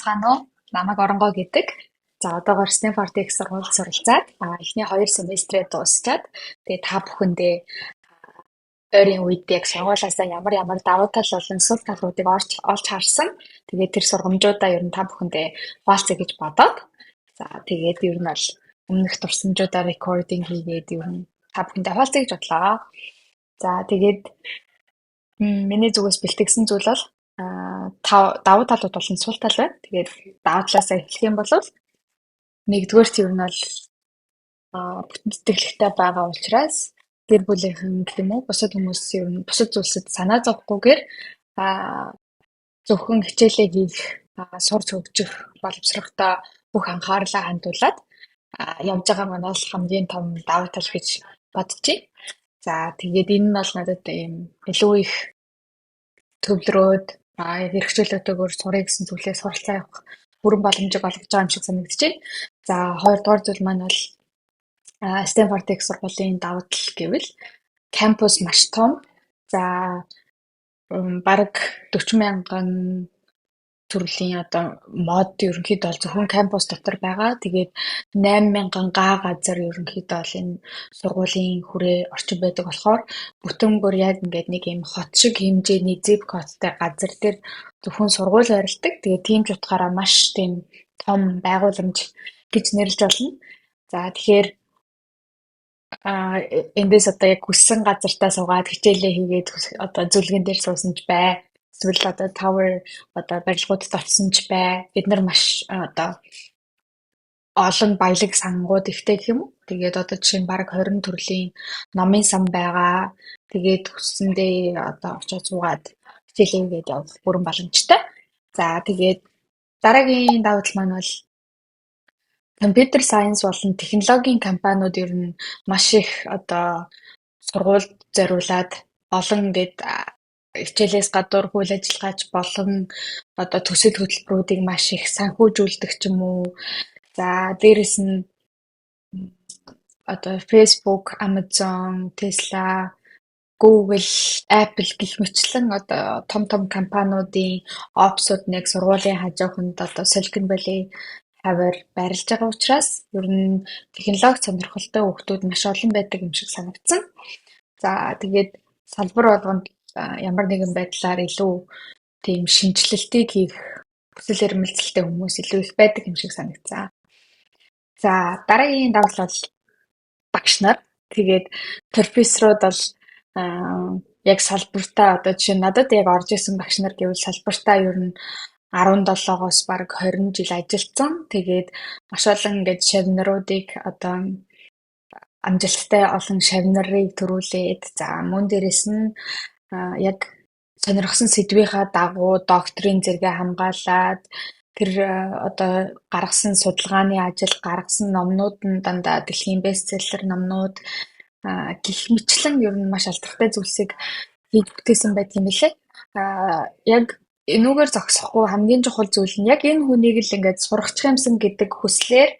Байцгаана уу? Намайг Оронгоо гэдэг. За, одоогоор Stanford их сургуульд суралцаад эхний 2 семестрээ дуусчаад, тэгээ та бүхэндээ ойрын үед яг сургуулиасаа ямар ямар давуу тал болон сул талуудыг олж харсан. Тэгээд тэр сургамжуудаа ер нь та бүхэндээ хуваалцъя гэж бодоод, за, тэгээд ер нь бол өмнөх дурсамжуудаа recording хийгээд ер нь та бүхэндээ хуваалцъя гэж бодлоо. За, тэгээд миний зүгээс бэлтгэсэн зүйл бол давуу талууд болон сул тал байна. Тэгээд давуу талаасаа эхлэх юм бол нэгдүгээрт ер нь бол бүтэн тэтгэлэгтэй байгаа учраас гэр бүлийнхэн гэх юм уу, бусад хүмүүс ер нь бусад зүйлсэд санаа зовхгүйгээр зөвхөн хичээлээ хийх, сурч хөгжих боловсрохтой бүх анхаарлаа хандуулад явж байгаа маань бол хамгийн том давуу тал гэж бодож байна. За, тэгээд энэ нь бол надад ийм илүү их төвлөрөөд эрх чөлөөтэйгээр суръя гэсэн зүйлээ суралцаа явах бүрэн боломжийг олгож байгаа юм шиг санагдаж байна. За, хоёрдугаар зүйл маань бол Stanford их сургуулийн давуу тал гэвэл кампус маш том. За, бараг 40 мянган төрлийн одоо мод ерөнхийдөө бол зөвхөн кампус дотор байгаа. Тэгээд 8000 га газар ерөнхийдөө бол энэ сургуулийн хүрээ орчин байдаг болохоор бүтэн бүр яг ингээд нэг юм хот шиг хэмжээний zip code-тай газар дээр зөвхөн сургууль байрладаг. Тэгээд тийм ч утгаараа маш тийм том байгууламж гэж нэрлэж болно. За, тэгэхээр эндээс одоо яг хүссэн газартаа суугаад хичээлээ хийгээд, одоо зүлгэн дээр суусан ч бай. Эсвэл одоо tower, одоо барилгуудад очсон ч бай. Бид нар маш одоо олон баялаг сангууд ихтэй гэх юм уу. Тэгээд одоо жишээ нь бараг 20 төрлийн номын сан байгаа. Тэгээд хүссэндээ одоо очиод суугаад хичээлээ хийгээд явах бүрэн боломжтой. За, тэгээд дараагийн давуу тал маань бол computer science болон технологийн компаниуд ер нь маш их одоо сургуульд зориулаад олон ингээд хичээлээс гадуур үйл ажиллагаач болон одоо төсөл хөтөлбөрүүдийг маш их санхүүжүүлдэг ч юм уу. За, дээрэс нь одоо Facebook, Amazon, Tesla, Google, Apple гэх мэтчилэн одоо том том компаниудын офисууд нэг сургуулийн хажууханд, одоо Silicon Valley хавиар байрлаж байгаа учраас ер нь технологи сонирхолтой хүүхдүүд маш олон байдаг юм шиг санагдсан. За, тэгээд салбар болгонд ямар нэгэн байдлаар илүү тийм шинэчлэлтийг хийх хүсэл эрмэлзэлтэй хүмүүс илүү их байдаг юм шиг санагдсан. За, дараагийн давуу тал бол багш нар. Тэгээд профессорууд бол яг салбартаа, одоо жишээ нь надад яг орж исэн багш нар гэвэл салбартаа ер нь 17-оос бараг 20 жил ажилласан. Тэгээд маш олон ингээд шавнаруудыг, одоо амжилттай олон шавнарыг төрүүлээд, за, мөн дээрэс нь яг сонирхсон сэдвийнхаа дагуу докторийн зэрэгээ хамгаалаад, тэр одоо гаргасан судалгааны ажил, гаргасан номнууд нь дандаа дэлхийн bestseller номнууд гэх мэтчилэн ер нь маш алдартай зүйлсийг хийж бүтээсэн байдаг юм билээ. Яг энүүгээр зогсохгүй, хамгийн чухал зүйл нь яг энэ хүнийг л ингээд сургачих юмсан гэдэг хүслээр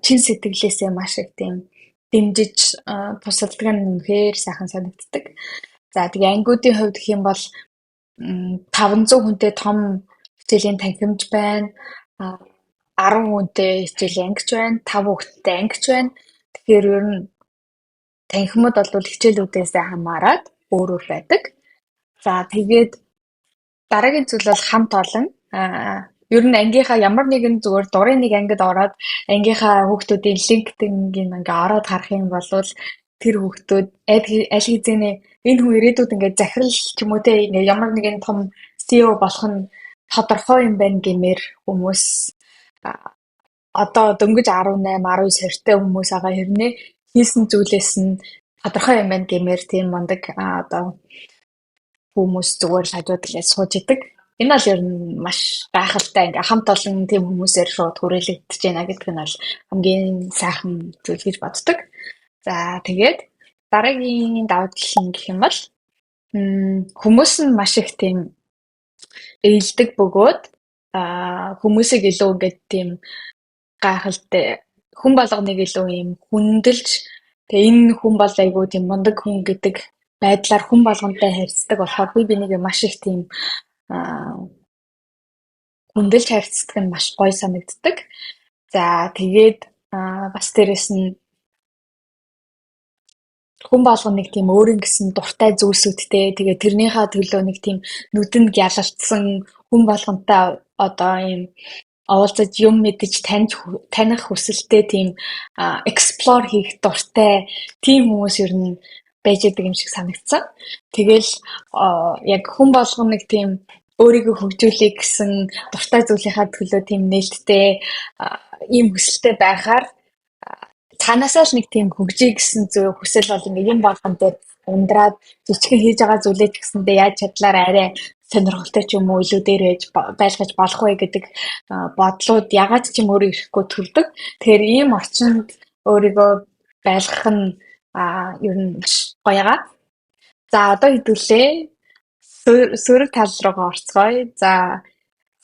чин сэтгэлээсээ маш их тийм дэмжиж тусалдаг нь үнэхээр сайхан санагддаг. За, тэгээ ангиудын хувьд гэх юм бол 500 хүнтэй том хичээлийн танхимч байна. 10 хүнтэй хичээлийн ангич байна. 5 хүүхэдтэй ангич байна. Тэгэхээр ер нь танхимууд бол хичээлүүдээсээ хамаарат өөр өөр байдаг. За, тэгээд дараагийн зүйл бол хамт олон. Ер нь ангийнхаа ямар нэгэн зүгээр дурын нэг ангид ороод ангийнхаа хүүхдүүдийн LinkedIn-ийг ингээ ороод харах юм бол тэр хүүхдүүд аль хэзээний энэ хүн ирээдүйд ингээд захирал ч юм уу те, ингээ ямар нэгэн том CEO болох нь тодорхой юм байна гэмээр хүмүүс, одоо дөнгөж 18, 19, 20-тай хүмүүс байгаа хэрнээ хийсэн зүйлээс нь тодорхой юм байна гэмээр тийм мундаг одоо хүмүүс зүгээр л хажууд талаас сууж идэг. Энэ бол ер нь маш гайхалтай, ингээ хамт олон тийм хүмүүсээр шууд хүрээлэгдэж байна гэдэг нь бол хамгийн сайхан зүйл гэж боддог. За, тэгээд дараагийн давуу тал нь гэх юм бол хүмүүс нь маш их тийм ээлдэг бөгөөд хүмүүсийг илүү ингээд тийм гайхалтай, хүн болгоныг илүү ийм хүндэлж, тэгээ энэ хүн бол айгүй тийм мундаг хүн гэдэг байдлаар хүн болгонтой харьцдаг болохоор би бинийг маш их тийм Хүндэлж харьцдаг нь маш гоё санагддаг. За, тэгээд бас дээрэс нь хүн болгоно нэг тийм өөрийн гэсэн дуртай зүйлсүүдтэй, тэгээд тэрнийхээ төлөө нэг тийм нүдэнд гялалтсан, хүн болгонтой одоо ийм уулзаж, юм мэдэж таних хүсэлтэй, тийм explore хийх дуртай тийм хүмүүс ер нь байж байдаг юм шиг санагдсан. Тэгээл яг хүн болгоно нэг тийм өөрийгөө хөгжүүлэе гэсэн дуртай зүйлийнхаа төлөө тийм нээлттэй, ийм хүсэлтэй байхаар цаанаасаа л нэг тийм хөгжье гэсэн зүйл хүсэл бол ингээ юм болгон дээр ундраад, жижигхэн хийж байгаа зүйлээ ч гэсэндээ яаж чадлаар арай сонирхолтой ч юм уу, илүү дээр байж байлгаж болох вэ гэдэг бодлууд ягаад ч юм өөрөө ирэхгүй төрдөг. Тэгэхээр ийм орчинд өөрийгөө байлгах нь ер нь маш гоё байгаа. За, одоо хэдүүлээ сөрөг тал руугаа орцгоё. За,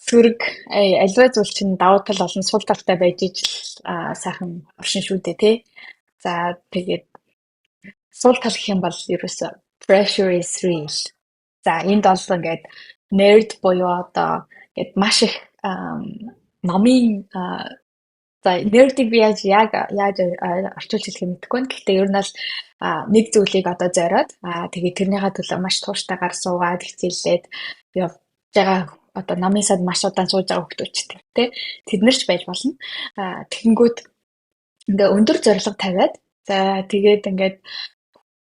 сөрөг аливаа зүйл чинь давуу тал болон сул талтай байж ижил сайхан оршин шүү дээ, тий. За, тэгээд сул тал гэх юм бол ерөөсөө pressure is real. За, энд бол ингээд nerd буюу одоо ингээд маш их номын, за, nerd-ийг би яаж яг яаж орчуулж хэлэхээ мэдэхгүй байна. Гэхдээ ер нь бол нэг зүйлийг одоо зориод, тэгээд тэрнийхээ төлөө маш тууштайгаар суугаад хичээллээд явж байгаа, одоо номын санд маш удаан сууж байгаа хүмүүс тий, тэд нар ч байж болно. Тэгэнгүүт ингээ өндөр зорилго тавиад, за, тэгээд ингээд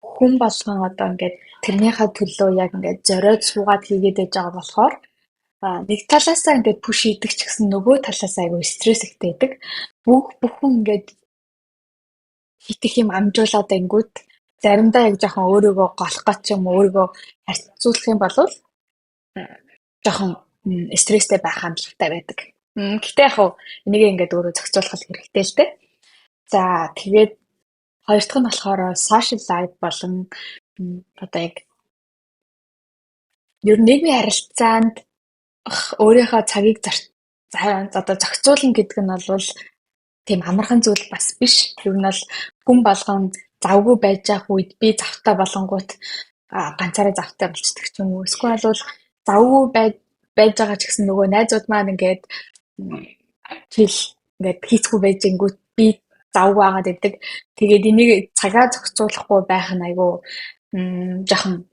хүн болгон одоо ингээд тэрнийхээ төлөө яг ингээд зориод суугаад хийгээд байж байгаа болохоор нэг талаасаа ингээд push хийдэг ч гэсэн нөгөө талаасаа айгүй стресс ихтэй байдаг. Бүхэн ингээд хит их юм амжуулаад ангиуд заримдаа яг жоохон өөрийгөө голох гэж ч юм уу, өөрийгөө харьцуулах юм бол жоохон стресстэй байх хандлагатай байдаг. Гэхдээ яг хав энийг ингээд өөрөө зохицуулах хэрэгтэй л дээ. За, тэгээд хоёр дахь нь болохоор social life болон одоо яг ер нь нийгмийн харилцаанд өөрийнхөө цагийг одоо зохицуулна гэдэг нь бол тийм амархан зүйл бас биш. Ер нь бол хүн болгон завгүй байж байгаа үед би завтай болонгуут ганцаараа завтай болчихдог ч юм уу. Эсвэл бол завгүй байж байгаа ч гэсэн нөгөө найзууд маань ингээд chill, ингээд хийцгүй байж ингүүт би завгүй байгаад байдаг. Тэгээд энийг цагаа зохицуулахгүй байх нь айгүй жоохон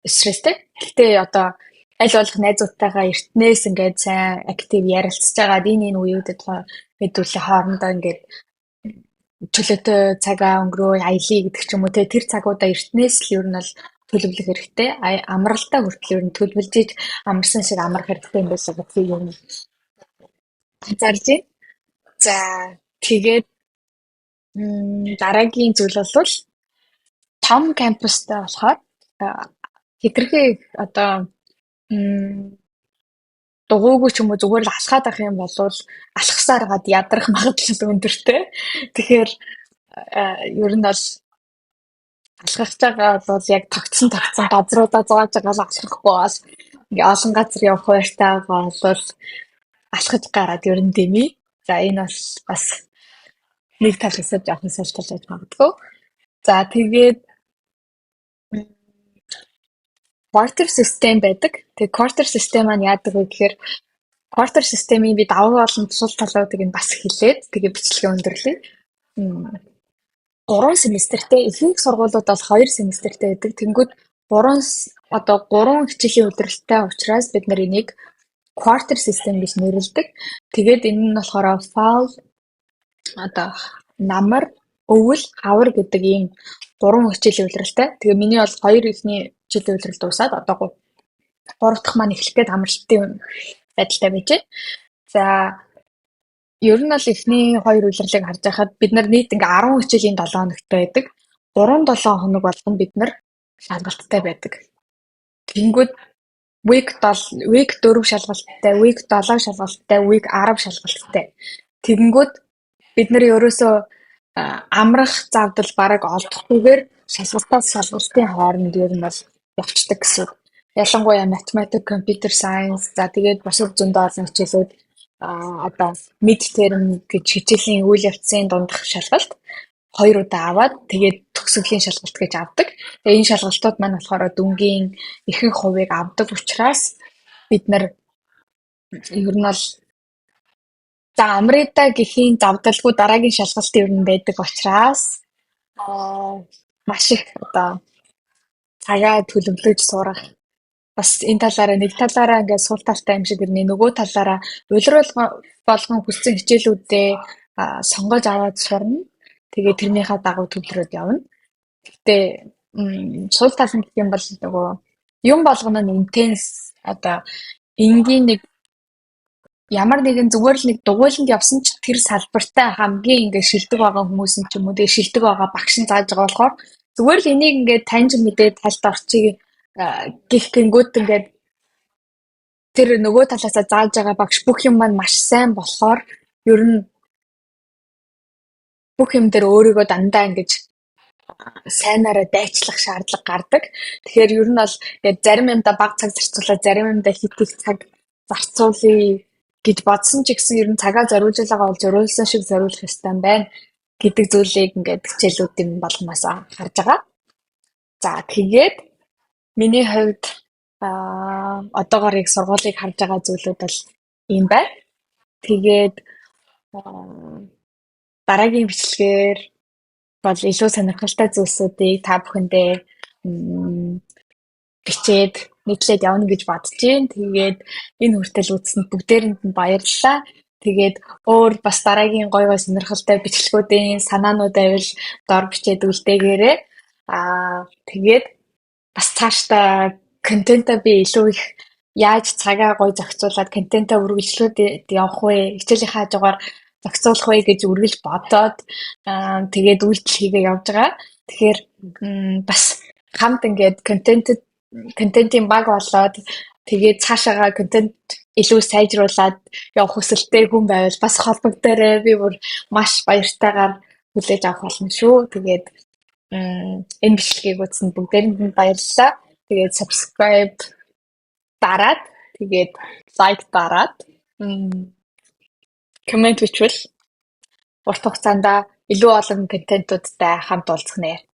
стресстэй. Гэхдээ одоо аль болох найзуудтайгаа эртнээс ингээд сайн active ярилцж байгаад энэ энэ үеүүдэд хэдүүлээ хоорондоо ингээд чөлөөтэй цагаа өнгөрөө, аялъя гэдэг ч юм уу те, тэр цагуудаа эртнээс л ер нь бол төлөвлөх хэрэгтэй. Амралтаа хүртэл ер нь төлөвлөж иж амарсан шиг амрах хэрэгтэй юм байсан гэдгийг ер нь анзаарч байна. За, тэгээд дараагийн зүйл бол том кампустай болохоор хэтэрхий одоо дугуйгүй ч юм уу, зүгээр л алхаад байх юм бол алхасаар гад ядрах магадлал өндөртэй. Тэгэхээр ер нь бол алхах байгаа бол яг тогтсон тогтсон газруудаа зоож байгаа л алхахгүй бол, ингээ олон газар явах хайртай байгаа бол алхаж гараад ер нь дэмий. За, энэ бол бас нэг талаасаа жоохон сул тал байж магадгүй. За, тэгээд quarter system байдаг. Тэгээд quarter system маань яадаг вэ гэхээр quarter system-ийн би давуу болон сул талуудыг нь бас хэлээд, тэгээд бичлэгээ өндөрлөе. 3 семестртэй, ихэнх сургуулиуд бол 2 семестртэй байдаг. Тэнгүүд 3 одоо 3 хичээлийн улиралтай учраас бид нар энийг quarter system гэж нэрлэдэг. Тэгээд энэ нь болохоор fall, одоо намар, өвөл, хавар гэдэг ийм гурван хичээлийн улиралтай. Тэгээ миний бол хоёр эхний хичээлийн улирал дуусаад одоо гурав дахь маань эхлэх гээд амралтын байдалтай байж байна. За, ер нь бол эхний хоёр улирлыг харж байхад бид нар нийт ингээ 10 хичээлийн 7 хоногтой байдаг. 3 7 хоног болгоно бид нар шалгалттай байдаг. Тэнгүүд week 7, week 4 шалгалттай, week 7 шалгалттай, week 10 шалгалттай. Тэгэнгүүт бид нар ерөөсөө амрах завдал бараг олдохгүйгээр шалгалтаас шалгалтын хооронд ер нь бол явцдаг гэсэн. Ялангуяа математик, computer science, за, тэгээд бусад зөндөө олон хичээлүүд, одоо mid term гэж хичээлийн үйл явцын дундах шалгалт хоёр удаа аваад, тэгээд төгсгөлийн шалгалт гэж авдаг. Тэгээ энэ шалгалтууд маань болохоор дүнгийн ихэнх хувийг авдаг учраас бид нар Ер нь бол за Амрита гэхийн завдалгүй дараагийн шалгалт ер нь байдаг учраас маш их одоо цагаа төлөвлөж сурах, бас энэ талаараа нэг талаараа ингээд сул талтай юм шиг ирнэ, нөгөө талаараа улирал болгон хүссэн хичээлүүдээ сонгож аваад сурна. Тэгээд тэрнийхээ дагуу төвлөрөөд явна. Гэхдээ сул тал нь гэх юм бол нөгөө юм болгоно нь intense, одоо энгийн нэг ямар нэгэн зүгээр л нэг дугуйланд явсан ч тэр салбартаа хамгийн ингээд шилдэг байгаа хүмүүс нь ч юм уу, тэгээ шилдэг байгаа багш нь зааж байгаа болохоор зүгээр л энийг ингээд таньж мэдээд тальд орчих гих гингүүт ингээд тэр нөгөө талаасаа зааж байгаа багш бүх юм маань маш сайн болохоор ер нь бүх юм дээр өөрийгөө дандаа ингэж сайнаараа дайчлах шаардлага гардаг. Тэгэхээр ер нь бол ингээд зарим юмдаа бага цаг зарцуулаад, зарим юмдаа хэт их цаг зарцуулъя гэж бодсон ч гэсэн ер нь цагаа зориулж байгаа бол зориулсан шиг зориулах ёстой юм байна гэдэг зүйлийг ингээд хичээлүүдийн болгоноос харж байгаа. За, тэгээд миний хувьд одоогоор их сургуулийг харж байгаа зүйлүүд бол ийм байна. Тэгээд дараагийн бичлэгээр бол илүү сонирхолтой зүйлсүүдийг та бүхэндээ бичээд нийтлээд явна гэж бодож байна. Тэгээд энэ хүртэл үзсэнд бүгдээрэнд нь баярлалаа. Тэгээд өөр бас дараагийн гоё гоё сонирхолтой бичлэгүүдийн санаанууд байвал доор бичээд үлдээгээрэй. Тэгээд бас цаашдаа контентоо би илүү их яаж цагаа гоё зохицуулаад контентоо үргэлжлүүлээд явах вэ? Хичээлийнхээ хажуугаар зохицуулах вэ гэж үргэлж бодоод, тэгээд үйлдэл хийгээ явж байгаа. Тэгэхээр бас хамт ингээд контентын баг болоод, тэгээд цаашаага контент илүү сайжруулад явах хүсэлтэй хүн байвал бас холбогдоорой. Би бүр маш баяртайгаар хүлээж авах болно шүү. Тэгээд энэ бичлэгийг үзсэнд бүгдээрэнд нь баярлалаа. Тэгээд subscribe дараад, тэгээд like дараад, comment бичвэл урт хугацаанд илүү олон контентуудтай хамт уулзах нэ.